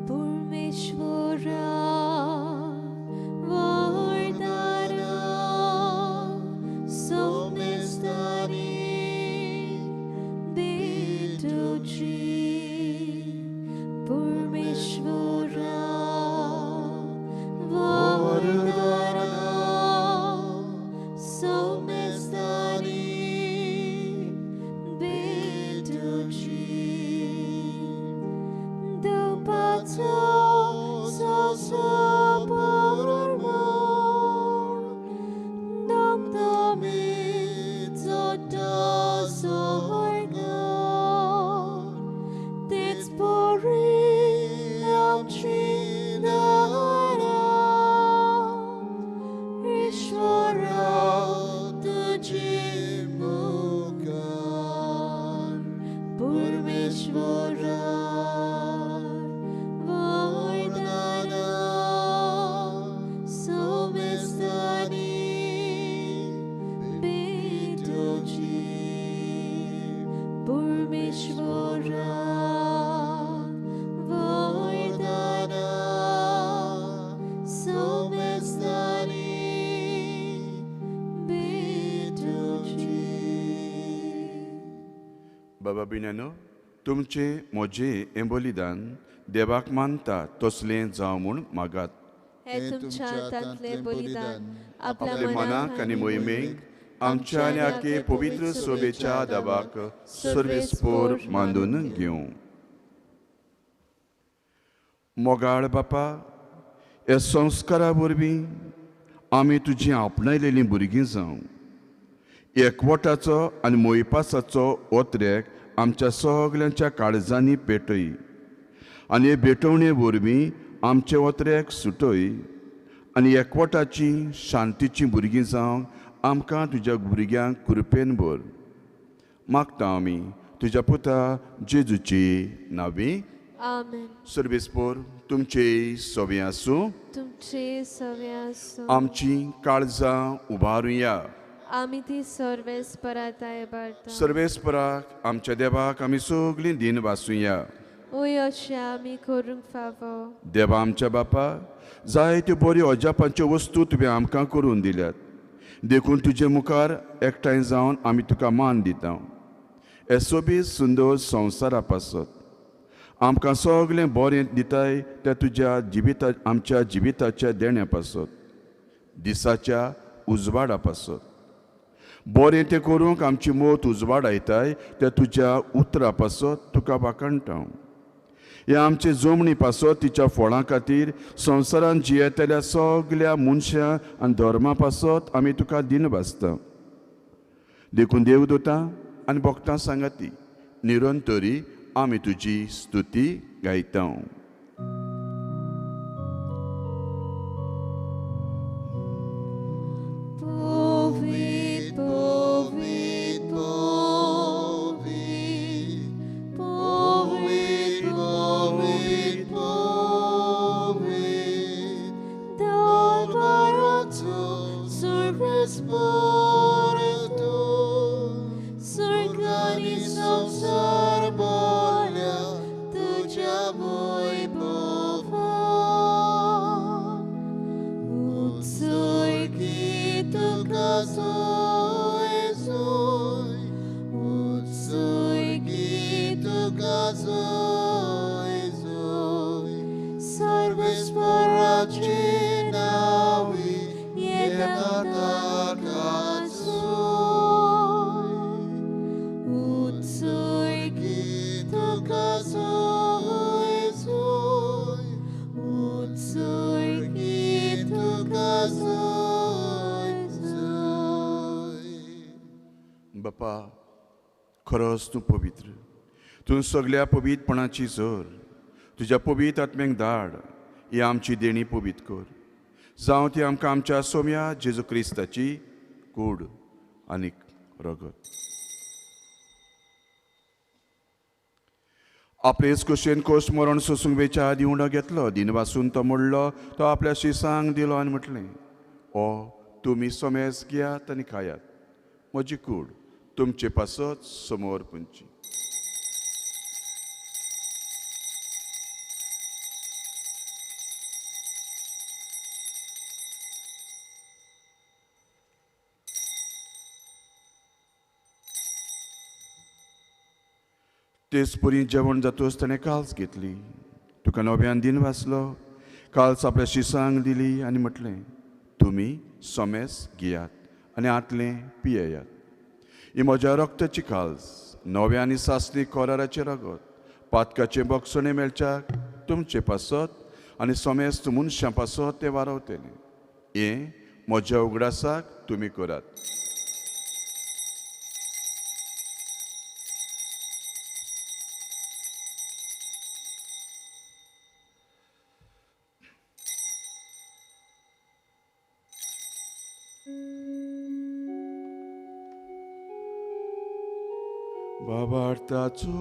परमेश्वरा वरदाना सोमेस्तानी भेटुची. परमेश्वरा वरदाना सोमेस्तानी भेटुची. परमेश्वरा वरदाना बाबा बिण्यानो, तुमचें म्हजें हें बलिदान देवाक मानता तसलें जावं म्हूण मागात. हे तुमच्या हातांतलें बलिदान आपल्या मनाक आनी मोहिमेक आमच्या आनी आखे पवित्र सोबेच्या देवाक सर्वेस्पोर मानून घेवं. मोगाळ बापा, ह्या संस्कारा वरवीं आमी तुजीं आपणायलेलीं भुरगीं जावं. एकवटाचो आनी मोयपासाचो ओत्रेक आमच्या सगल्यांच्या काळजांनी पेटय आनी हे भेटवणे वरवीं आमचे ओत्रेक सुटय आनी एकवटाची शांतीची भुरगीं जावंक आमकां तुज्या भुरग्यांक कृपेन भर. मागता आमी तुज्या पुता जेजूची नावी. आमेन. सर्वेस्पोर तुमचे सवे आसूं. तुमचे सवे आसूं. आमची काळजां उबारुया. आमी ती सर्वेस्पराताय बारता. सर्वेस्पराक आमच्या देवाक आमी सगळीं दिन वासुया. ओय अशें आमी करूंक फावो. देवा आमच्या बापा, जायत्यो बऱ्यो अजापांच्यो वस्तू तुवें आमकां करून दिल्यात, देखून तुजे मुखार एकठांय जावन आमी तुका मान दिता. हे सोबीत सुंदर संवसारा पासत आमकां सगळें बरें दिताय त्या तुज्या जिविता आमच्या जिविताच्या देण्या पासत, दिसाच्या उजवाडा पासत बरें तें करूंक आमची मत उजवाडायताय त्या तुज्या उतरा पासत तुका वाखाणटा. हे आमचे जमणी पासत तिच्या फळां खातीर संवसारान जियेतल्या सगल्या मनशां आनी धर्मा पासत आमी तुका दिन भासता. देखून देवदूतां आनी भक्तां सांगाती निरंतरी आमी तुजी स्तुती गायता. बापा, खरोच तूं पवित्र, तूं सगल्या पवित्रपणाची जोर. तुज्या पवित्र आत्म्यांक धाड, ही आमची देणी पवित्र कर, जावं ती आमकां आमच्या सोम्या जेजू क्रिस्ताची कूड आनी रगत. आपलेच कुशेन कोश मरण सोसूंक वेच्या आदीं उंडो घेतलो, दिन वासून तो मोडलो, तो आपल्या शिसांक दिलो आनी म्हटलें, ओ तुमी सोमेस घेयात आनी खायात, म्हजी कूड तुमचे पासत समोर पुंची. तेच परी जेवण जातूच ताणें काल्स घेतली, तुका नव्यान दिन वाचलो, काल्स आपल्या शिसांक दिली आनी म्हटलें, तुमी सोमेस घेयात आनी आतलें पियेयात, ही म्हज्या रक्ताची काल्स, नव्या आनी सासणी कोराराचें रगत, पातकाचें बक्षणें मेळच्याक तुमचे पासत आनी सोमेस्त मनशां पासत तें वारवतलें. हें म्हज्या उगडासाक तुमी करात. बाबार्थाचो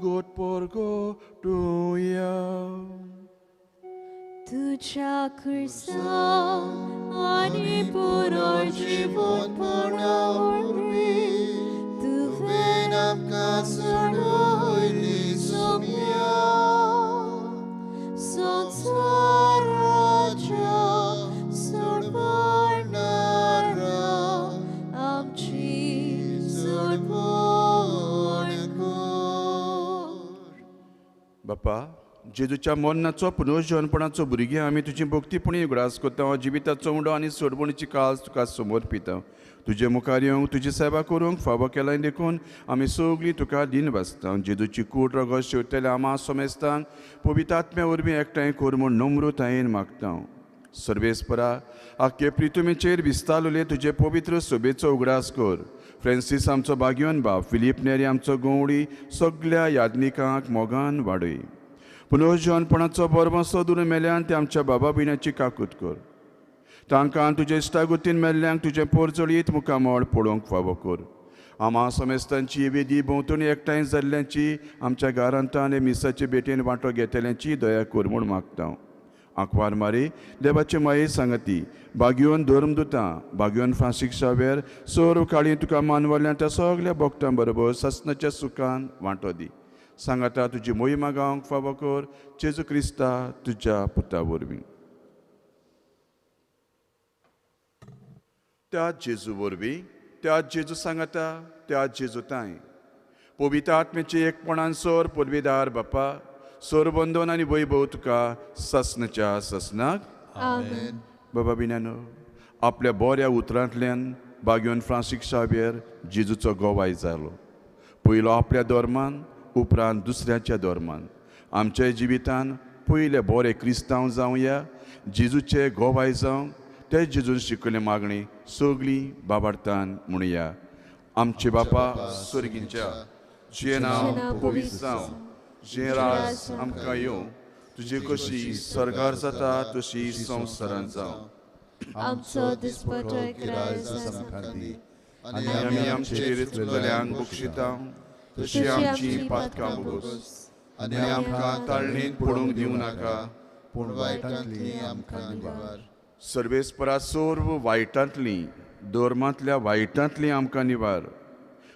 गोट पोरगो टुया तुझ्या खुर्सा आनी पुनर्जीवनपणा वरवीं तुवें आमकां सोडयली सोम्या संवसाराच्या सोडवणारा आमची सोडवण कर. बापा, जेजूच्या मरणाचो पुनर्जनपणाचो भुरगीं आमी तुजी भक्तीपणी उगडास करता. जिविताचो उंडो आनी सोडवणीची काज तुका समर्पिता. तुजे मुखार येवंक तुजी सेवा करूंक फावो केलाय देखून आमी सगळीं तुका दिन वाचता. जेजूची कूड रगत शेवतले आमा समेस्तांक पवित्र आत्म्या वरवीं एकठांय कर म्हूण नम्रतायेन मागता. सर्वेस्परा, आख्खे प्रितुमेचेर विस्तारले तुजे पवित्र सोबेचो उगडास कर. फ्रांसीस आमचो बागयोन बाप, फिलीप नेरी आमचो गवळी, सगल्या याज्ञिकांक मोगान वाडय. पुनर्जनपणाचो बरबसो दुरून मेल्यान ते आमच्या बाबा भयणाची काकूत कर. तांकां तुजे इश्टागतीन मेल्ल्यांक तुजें पोरजळीत मुखामळ पळोवंक फावो कर. आमा समेस्तांची वेदी भोंवतणी एकठांय जाल्ल्यांची, आमच्या घरांत आनी मिसाचे भेटेन वांटो घेतल्यांची दया कर म्हूण मागता. आंकवार मारी देवाचे माये सांगती, बागयोन धर्मदुतां, बागयोन फ्रांसीक शावेर, सर्व काळी तुका मानवल्यान त्या सगल्या भक्तां बरोबर ससनाच्या सुखान वांटो दी. सांगाता तुजी मोहिमा गावंक फावो कर जेजू क्रिस्ता तुज्या पुता वरवीं. त्या जेजू वरवीं, त्या जेजू सांगाता, त्या जेजू तांय पवित्र आत्म्याचे एकपणान सर पुर्वेदार बापा, सरबंधन आनी वैभव तुका ससनाच्या ससनाक. आमेन. बाबा बिन्यानो, आपल्या बऱ्या उतरांतल्यान बागयोन फ्रांसीक शावेर जेजूचो गोवाय जालो. पयलो आपल्या धर्मान, उपरांत दुसऱ्याच्या धर्मान. आमच्या जिवितान पयले बरे क्रिस्तांव जावया, जेजूचे गोवाय जावं, ते जेजून शिकयल्ले मागणी सगळी बाबार्थान म्हणया. आमचे बापा स्वर्गींच्या, तुजें नांव पवित्र जावं, तुजें राज आमकां येवं, तुजी कशी स्वर्गार जाता तशी संवसारांत जावं. आमचो दिसपटो गिरायस आमकां दी आनी आमी आमचेर चुकल्यांक बक्षिता तशी आमची पातकां बोगस, आनी आमकां ताळणेंत पडूंक दिवं नाका, पूण वायटांतली आमकां निवार. सर्वेस्परा, सर्व वायटांतली, धर्मांतल्या वायटांतली आमकां निवार.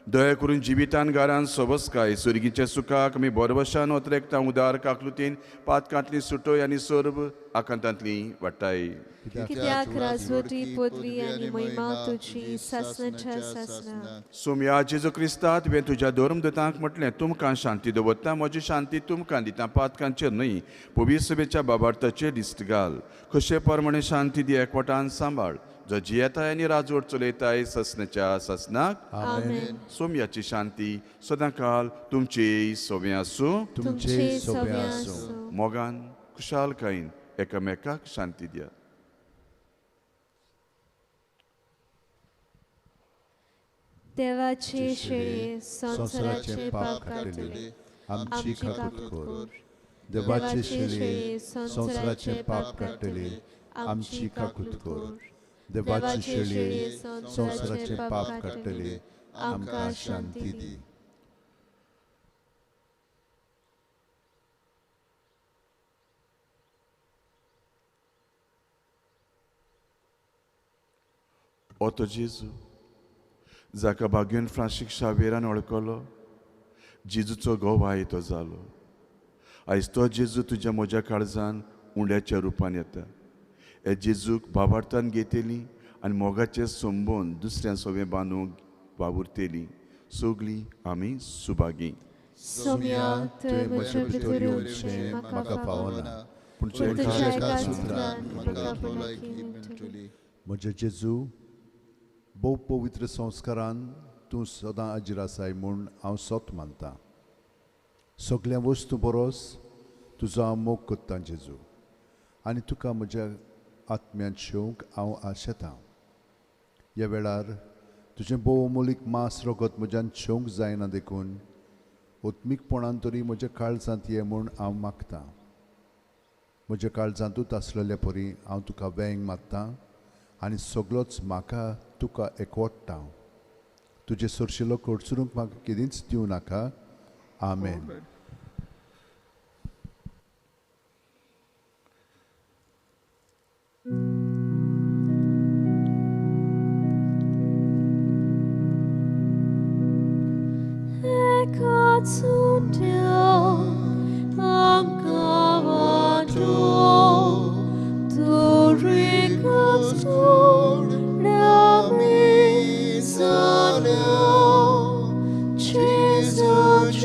दया करून जिवितान घरान सोबसकाय सुर्गीच्या सुखाक आमी बरवशान ओतरेकता उदार काकलुतीन पातकांतली सुटोय आनी सर्व आकांतांतली वाटाय. कित्याक राजवटी पदवी आनी महिमा तुजी सासणाच्या सासणाक. सोमया जेजू क्रिस्ता, तुवें तुज्या धर्मदूतांक म्हटलें, तुमकां शांती दवरता, म्हजी शांती तुमकां दिता, पातकांचेर न्हय पवित्र सभेच्या बाबार्थाचेर दिश्ट घाल. कशे प्रमाणे शांती दी, एकवटान सांबाळ, जो जियेताय आनी राजवट चलयताय ससनाच्या ससनाक. आमेन. सोमयाची शांती सदांकाल तुमची सोबें आसूं. तुमचे सोबें आसूं. मोगान खुशालकायेन एकामेकाक शांती दियात. देवाचे शेळये संवसाराचे पाप काडटले, आमची काकूत कर. देवाचे शेळये संवसाराचे पाप काडटले, आमची काकूत कर. देवाचे शेळये संवसाराचे पाप काडटले, आमकां शांती दी. ओ तो जेजू जाका बागयोन फ्रांसीक शावेरान वळखलो, जेजूचो गोवाय तो जालो. आयज तो जेजू तुज्या म्हज्या काळजान उंड्याच्या रुपान येता. हे जेजूक बाबार्थान घेतली आनी मोगाचें संबंद दुसऱ्या सोबें बांदूंक वावुरतली सगळीं आमी सुभागी. सोम्या, तुवें म्हजे भितर येवचें म्हाका फावना, पूण पूण तुज्या तुज्या एका एका सुत्रान सुत्रान म्हाका भलायकी मेळटली. म्हजे जेजू, भोव पवित्र संस्कारान तूं सदां आजीर आसाय म्हूण हांव सत मानतां. सगल्या वस्तू बरोस तुजो हांव मोग करतां जेजू, आनी तुका म्हज्या आत्म्यांत शेवंक हांव आशेतां. ह्या वेळार तुजें भोव अमोलीक मांस रगत म्हज्यान शेवंक जायना देखून आत्मीकपणान तरी म्हज्या काळजांत ये म्हूण हांव मागतां. म्हज्या काळजांतूच आसलेल्या परी हांव तुका वेंग मारतां आनी सगलोच म्हाका तुका एकवट्टा. तुजें सरशिलो कडसरूंक म्हाका केदींच दिवं नाका. आमेन. Jesus,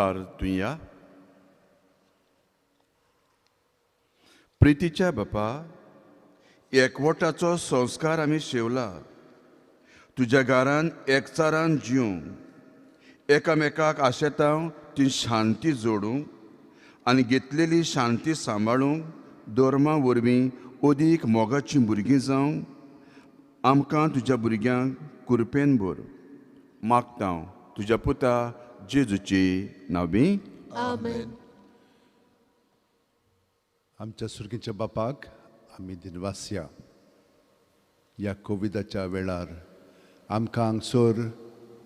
प्रार्थुया. प्रितीच्या बापा, एकवटाचो संस्कार आमी शेवला. तुज्या घरान एकचारान जिवंक, एकामेकाक आशेतांव ती शांती जोडूंक आनी घेतलेली शांती सांबाळूंक धर्मा वरवीं अदीक मोगाचीं भुरगीं जावंक आमकां तुज्या भुरग्यांक कुरपेन भर. मागता हांव तुज्या पुता जेजूची नावी. आमेन. आमच्या सुर्गीच्या बापाक आमी दिनवासया. ह्या कोविडाच्या वेळार आमकां हांगसर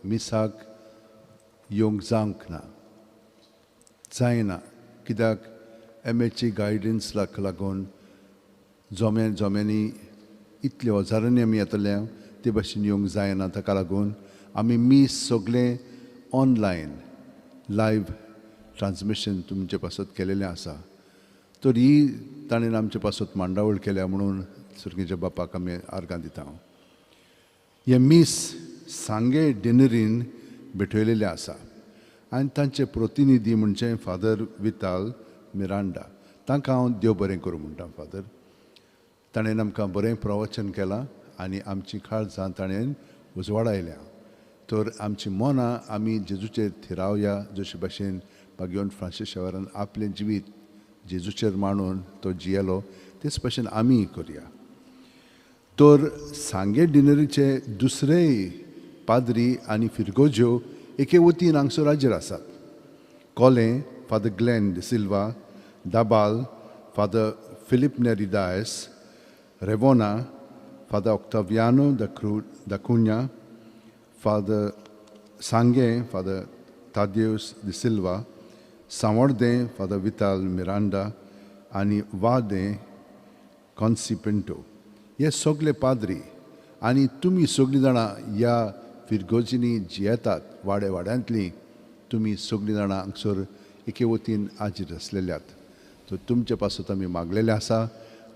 मिसाक येवंक जावंक ना, जायना, कित्याक एमएची गायडन्साक लागून जोम्या जोम्यांनी इतले हजारांनी आमी येतले ते भाशेन येवंक जायना. ताका लागून आमी मीस सगळें ऑनलायन लायव्ह ट्रान्समिशन तुमचे पासत केलेलें आसा. तर ही ताणें आमचे पासत मांडावळ केल्या म्हणून सुर्गीच्या बापाक आमी आर्गां दिता. हें मीस सांगे डिनरीन भेटयलेलें आसा आनी तांचे प्रतिनिधी म्हणजे फादर विताल मिरांडा. तांकां हांव देव बरें करूं म्हणटा. फादर ताणें आमकां बरें प्रवचन केलां आनी आमची काळजां ताणें उजवाडायल्या. तर आमची मनां आमी जेजूचेर थिरावया, जशे भाशेन भाग्यवंत फ्रांसीस शावरान आपलें जिवीत जेजूचेर मांडून तो जियेलो, तेच भाशेन आमी करया. तर सांगे डिनरीचे दुसरेय पाद्री आनी फिरगोज्यो एके वतीन हांगसर हाजीर आसात. Collem father Glenn D'Silva, Dabal father Philip Neri Dias, Rivona father Octaviano da Cunha, father Sanguem father Tadeus D'Silva, Sanvordem father Vital Miranda आनी वादें कॉन्सी पिंटो. हे सगळे पाद्री आनी तुमी सगळीं जाणां ह्या फिरगोजींनी जियेतात, वाडे वाड्यांतलीं तुमी सगळीं जाणां हांगसर एके वतीन हाजीर आसलेल्यात. तर तुमचे पासत आमी मागलेलें आसा,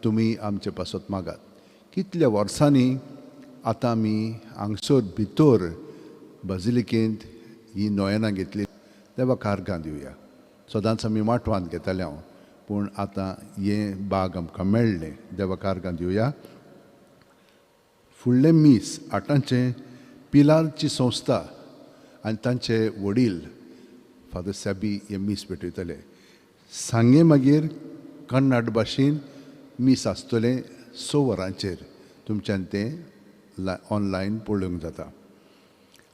तुमी आमचे पासत मागात. कितल्या वर्सांनी आतां आमी हांगसर भितर बाजिलिकेंत ही नोयेनां घेतली. देवाक आर्गां दिवया. सदांच आमी माटवांत घेताले हांव, पूण आतां हें बाग आमकां मेळ्ळें. देवाक आर्गां दिवया. फुडलें मीस आठांचें पिलारची संस्था आनी तांचे वडील फादर सॅबी हे मीस भेटयतले. सांगे मागीर कन्नड भाशेन मीस आसतलें 6 वरांचेर. तुमच्यान तें ऑनलायन पळोवंक जाता.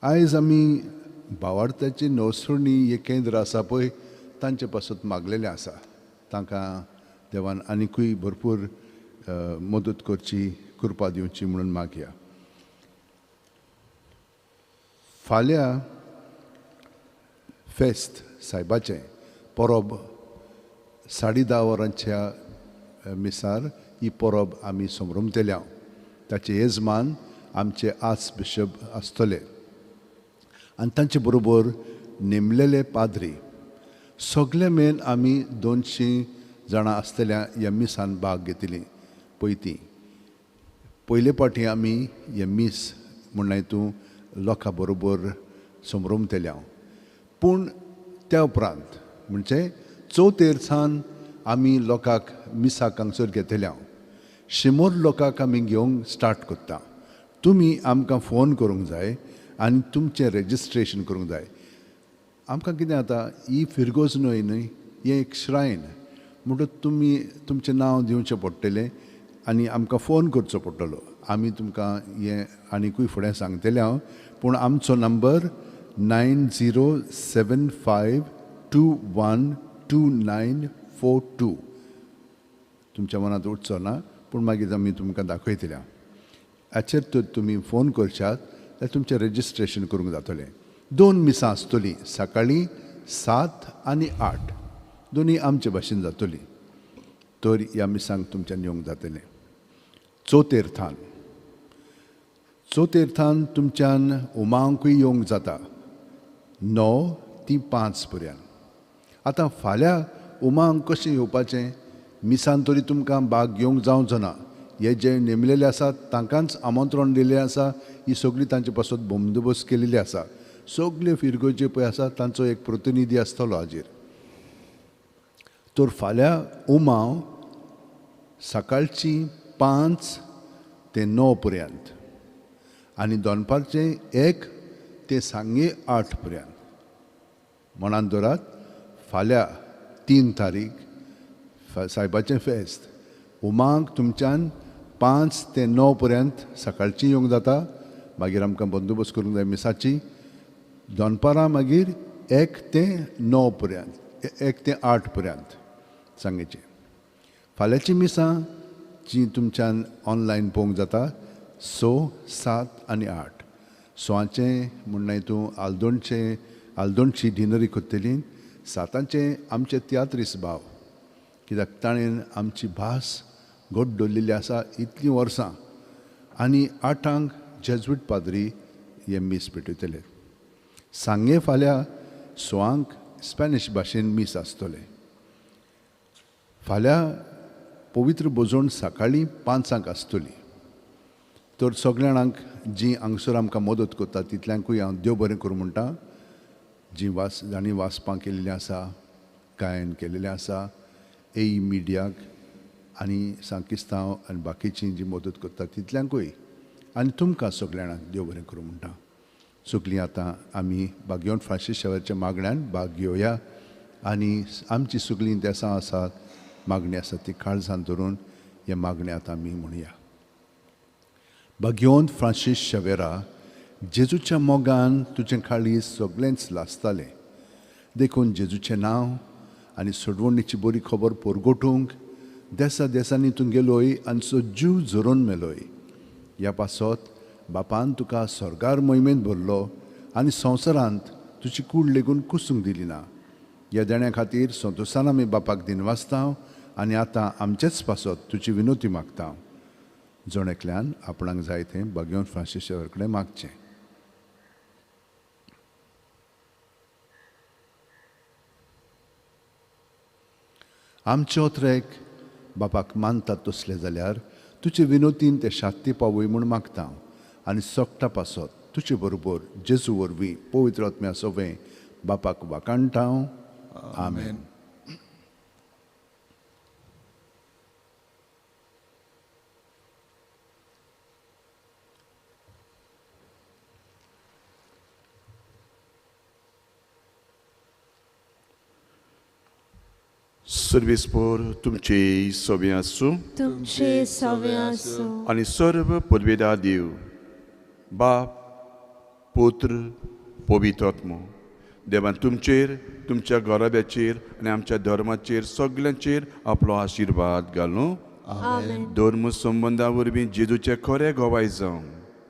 आयज आमी भावार्थाची नवसरणी हें केंद्र आसा पळय, तांचे पासत मागलेलें आसा. तांकां देवान आनिकूय भरपूर मदत करची, कृपा दिवची म्हणून मागया. फाल्यां फेस्त सायबाचें परब 10:30 वरांच्या मिसार ही परब आमी समरमतल्या. ताचे येजमान आमचे आर्च बिशप आसतले आनी तांचे बरोबर नेमलेले पाद्री. सगळे मेन आमी 200 जाणां आसतल्या ह्या मिसान भाग घेतली. पयती पयले फावटी आमी हें मीस म्हणल्यार तूं लोकां बरोबर समरमतल्या. पूण त्या उपरांत म्हणजे चवथेर सान आमी लोकांक मिसाक हांगसर घेतल्या. 100 लोकांक आमी घेवंक स्टार्ट करता. तुमी आमकां फोन करूंक जाय आनी तुमचें रेजिस्ट्रेशन करूंक जाय. आमकां कितें जाता, ही फिरगोज न्हय न्हय, हें एक श्रायन म्हणटकच तुमी तुमचें नांव दिवचें पडटलें आनी आमकां फोन करचो पडटलो. आमी तुमकां हें आनिकूय फुडें सांगतलें हांव, पूण आमचो नंबर 9075212942. तुमच्या मनांत उठचो ना, पूण मागीर आमी तुमकां दाखयतले. हाचेर तर तुमी फोन करशात जाल्यार तुमचें रेजिस्ट्रेशन करूंक जातलें. 2 मिसां आसतलीं, सकाळीं 7 आनी 8, दोनूय आमचे भाशेन जातली. तर ह्या मिसांक तुमच्यान येवंक जातलें. चवथेर थान, चवथेर थान तुमच्यान उमांकूय येवंक जाता, 9 ते 5 पर्यंत. आतां फाल्यां उमांक कशें येवपाचें? मिसान तरी तुमकां भाग घेवंक जावचो ना. हे जे नेमलेले आसात तांकांच आमंत्रण दिल्लें आसा. ही सगळी तांचे पासत बंदोबस्त केलेली आसा. सगळे फिरगोजे पळय आसा तांचो एक प्रतिनिधी आसतलो हाजेर. तर फाल्यां उमाव सकाळची 5 ते 9 पर्यंत आनी दनपारचें 1 ते सांगे 8 पर्यंत. मनान दवरात, फाल्यां 3 तारीख सायबाचें फेस्त. उमांक तुमच्यान 5 ते 9 पर्यंत सकाळची येवंक जाता. मागीर आमकां बंदोबस्त करूंक जाय मिसाची. दनपारां मागीर 1 ते 9 पर्यंत, 1 ते 8 पर्यंत सांगेचें. फाल्यांची मिसां जी तुमच्यान ऑनलायन पळोवंक जाता 6, 7 आनी 8. 6 म्हणल्यार तूं आल्दोणचें आल्दोणची डिनरी करतली. 7 आमचे तियात्रीस भाव, कित्याक ताणें आमची भास घट दवरलेली आसा इतलीं वर्सां. आनी 8 जेज्वीट पाद्री हे मीस पेटयतले. सांगे फाल्यां 6 स्पॅनिश भाशेन मीस आसतलें. फाल्यां पवित्र भोजन सकाळीं 5 आसतली. तर सगळ्या जाणांक जीं हांगसर आमकां मदत करता तितल्यांकूय हांव देव बरें करूं म्हणटा. जीं जांणी वाचपां केल्लीं आसा, गायन केल्लें आसा, ए मिडियाक आनी सांकिस्तांव आनी बाकीचीं जी मदत करता तितल्यांकूय आनी तुमकां सगळ्या जाणांक देव बरें करूं म्हणटा. सगळीं आतां आमी बागेवन फ्रांसीस शेवरच्या मागण्यान भाग घेवया आनी आमची सगळीं देसां आसात, मागणी आसा ती काळजान धरून हे मागणी आतां आमी म्हणया. बागेवन फ्रांसीस शेवेरा, जेजूच्या मोगान तुजें काळीज सगळेंच लासतालें. देखून जेजूचें नांव आनी सोडवणीची बरी खबर परगटूंक देसा देसांनी तूं गेलोय आनी सजीव झरोवन मेलोय. ह्या पासत बापान तुका स्वर्गार मोहिमेंत भरलो आनी संवसारांत तुजी कूड लेगून कुसूंक दिली ना. ह्या देण्या खातीर संतोशान आमी बापाक दिनवासता आनी आतां आमचेच पासत तुजी विनोती मागता. जण एकल्यान आपणाक जाय तें बागेवन फ्रांसीस शेवर कडेन मागचें. आमचे ओत्रेक बापाक मानतात तसले जाल्यार तुजे विनोतीन ते शांती पावय म्हूण मागता आनी सगटा पासत तुजे बरोबर जेजू वरवीं पवित्र आत्म्या सोवें बापाक वाखाणटा. आमेन. सर्वेस पोर तुमचे सवे आसूं, तुमचे सवे आसूं आनी सर्व पुर्वेदा देव बाप पुत्र पवित्र आत्मो देवान तुमचेर, तुमच्या घराब्याचेर आनी आमच्या धर्माचेर सगल्यांचेर आपलो आशिर्वाद घालूं. धर्म संबंदा वरवीं जेजूचे खरे गोवाय जावं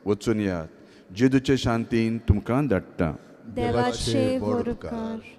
वचून यात. जेजूचे शांतीन तुमकां धाडटा. देवाचे उपकार.